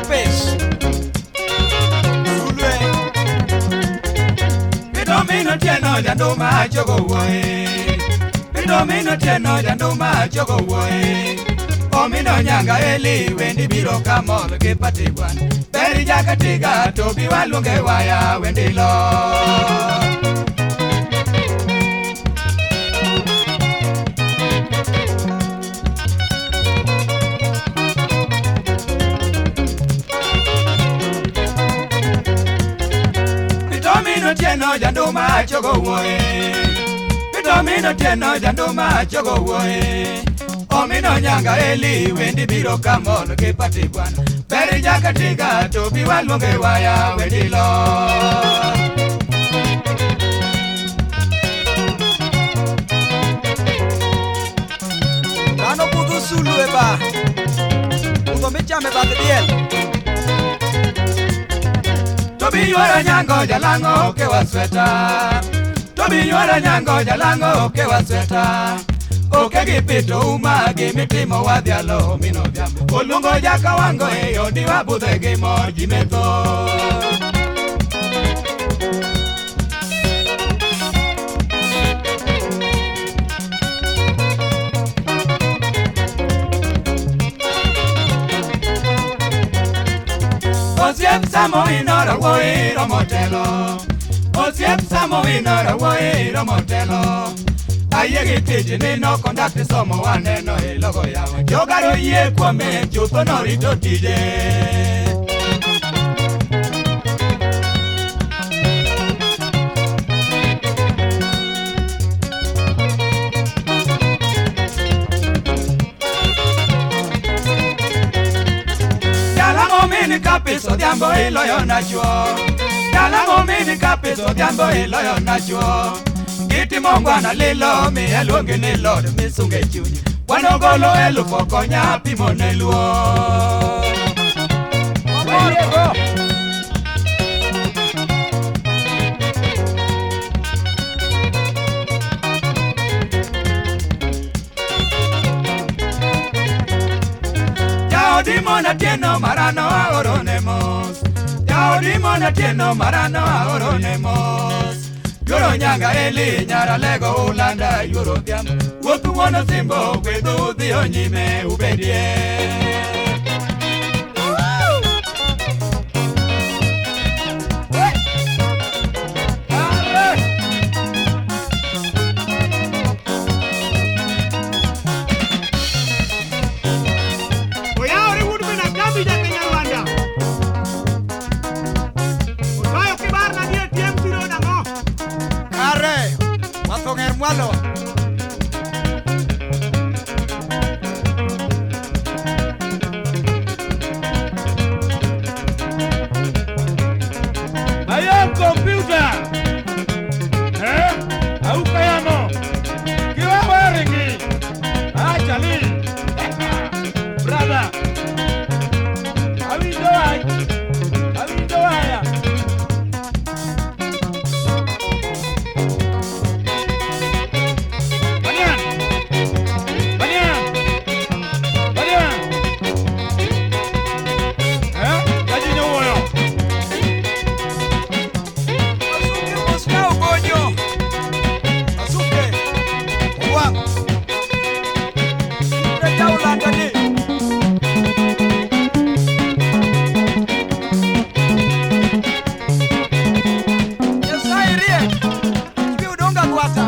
Kapes. Sulwe. Pidomino tieno janduma chogo wuoyi. Pidomino tieno janduma chogo wuoyi. Omino nyanga eli wendi biro kamor gi pati bwana. Beri jakatiga to bi waluonge waya wendi lo. Pidomino tieno janduma chogo wuoyi. Pidomino tieno janduma chogo wuoyi. Omino nyanga eli wendi biro kamor gi pati bwana. Beri jakatiga to bi waluonge waya wendi lo. Dhano budho sulwe ba. Budho michame bath diel. Tobi ywara nyango jalango oke wa sweta. Tobi ywara nyango jalango oke wa sweta. Oke gi pito uma gi mitimo wadhialo mino dhiambo. Oluongo jakawango e odi wabudhe gi mor ji metho. Osiep samo inora wuoyi romo telo. Osiep samo inora wuoyi romo telo. Ayie gi tich ni no conduct somo waneno e logo yawa. Jogaro yie kuome chutho norito tije. Dala momini kapis odhiambo iloyo nachuo. Dala momini kapis odhiambo iloyo nachuo. Gitimo ngwana lilo mi eluongi ni lord misunge chuny. Wanogolo elufu okonya pimo ne luo. Wayiego. Jaodi mona tieno marano aoro ne mos. Jaodi mona tieno marano aoro ne mos. Yoro nyanga eli nyara lego ulanda yoro dhiambo. Wuoth wuon osimbo gwedho udhiyo nyime ubedie. Oyawore wuod min Akambi ja-Kenya Rwanda. Otoyo kibarna ni e TMC Road ang'o? Kare. Wathong'er mwalo. Ayo computer. Eh? Auka yamo. Kiwa waringi. Ah, Chali. Brother. Awinjo wach. Awinjo waya. Banyan. Banyan. Banyan. Eh? Kajinyo wuoyo. Masuke mos ka ogonyo. Masuke. Owang'. Ita ulanda ni. Nyasaye riek. Ibi udonga kwata.